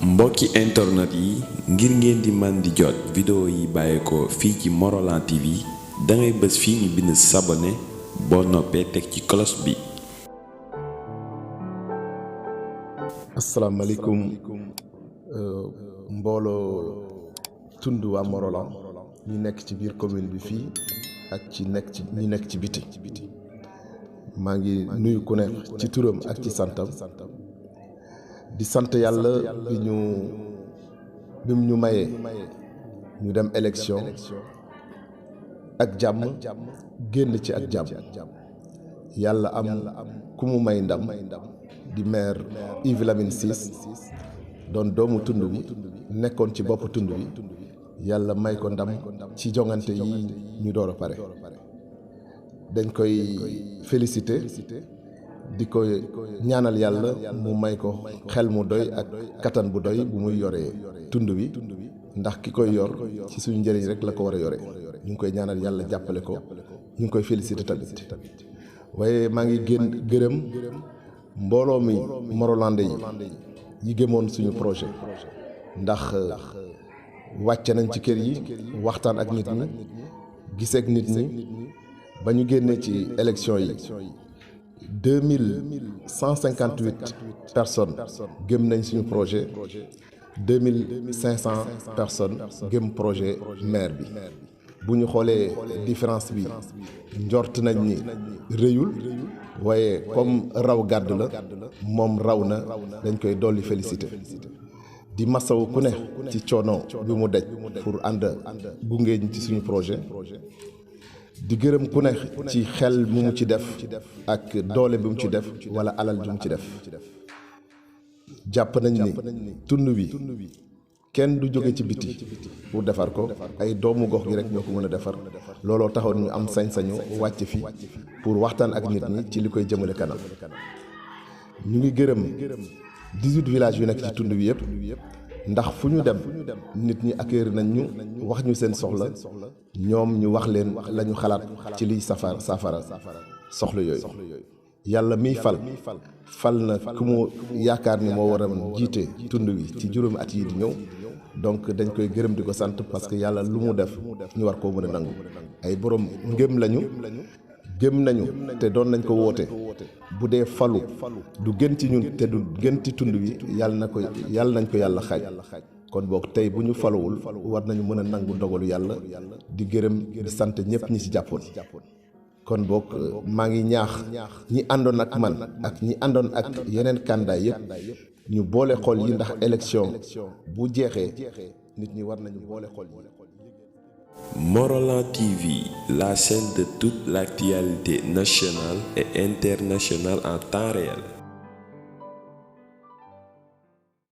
mbokki internet yi ngir ngeen di man di jot vidéo yi bàyyeekoo fii ci Morolan TV dangay bës fii ñu bind s'abonner boo noppee teg ci cloche bi. asalaamaaleykum mbooloo tund waa Morolan ñi nekk ci biir commune bi fii ak ñi nekk ci biti maa ngi nuyu ku nekk ci turam ak ci santam di sant yàlla bi mu ñu mayee ñu dem élection ak jàmm génn ci ak jàmm yàlla am ku mu may ndam di maire Yves Lamine Ciss doon doomu tund bi nekkoon ci bopp tund bi yàlla may ko ndam ci joŋante yi ñu door a pare dañ koy féliciter di ko ñaanal yàlla mu may ko xel mu doy ak kattan bu doy bu muy yoree tund wi ndax ki koy yor ci suñu njëriñ rek la ko war a yore ñu ngi koy ñaanal yàlla jàppale ko ñu ngi koy féliciter tamit waaye maa ngi gërëm mbooloo mi Morolandais yi gëmoon suñu projet ndax wàcce nañ ci kër yi waxtaan ak nit ñi gisee ak nit ñi ba ñu génnee ci élection yi 2158 personnes gëm nañ suñu projet 2500 personnes gëm projet maire bi bu ñu xoolee différence bi njort nañ ni rëyul waaye comme raw gàdd la moom raw na dañ koy dolli féliciter di masawu ku ne ci coono bi mu daj pour ànd gunge ci suñu projet di gërëm ku ne ci xel mu mu ci def ak doole bi mu ci def wala alal bi mu ci def jàpp nañ ni tund wi kenn du jóge ci biti pour defar ko ay doomu gox gi rek ñoo ko mën a defar looloo taxoon ñu am sañ-sañu wàcc fi pour waxtaan ak nit ñi ci li koy jëmale kanam ñu ngi gërëm 18 villages yu nekk ci tund wi yëpp ndax fu ñu dem nit ñi accueillir nañ ñu wax ñu seen soxla ñoom ñu wax leen la ñu xalaat ci liy saafara soxla yooyu yàlla miy fal na ku mu yaakaar ni moo war a jiite tund wi ci juróomi at yi di ñëw donc dañ koy gërëm di ko sant parce que yàlla lu mu def ñu war koo mën a nangu ay borom ngëm lañu gëm nañu te doon nañ ko woote bu dee falu du gën ci ñun te du gën ci tund wi yàlla nañ ko yàlla xaaj kon boog tey bu ñu faluwul war nañu mën a nangu ndogalu yàlla di gërëm di sant ñëpp ñi ci jàppoon kon boog maa ngi ñaax ñi àndoon ak man ak ñi àndoon ak yeneen candidat yëpp ñu boole xol yi ndax élection bu jeexee nit ñi war nañu boole xol yi. Morolan TV, la chaîne de toute l'actualité nationale et internationale en temps réel.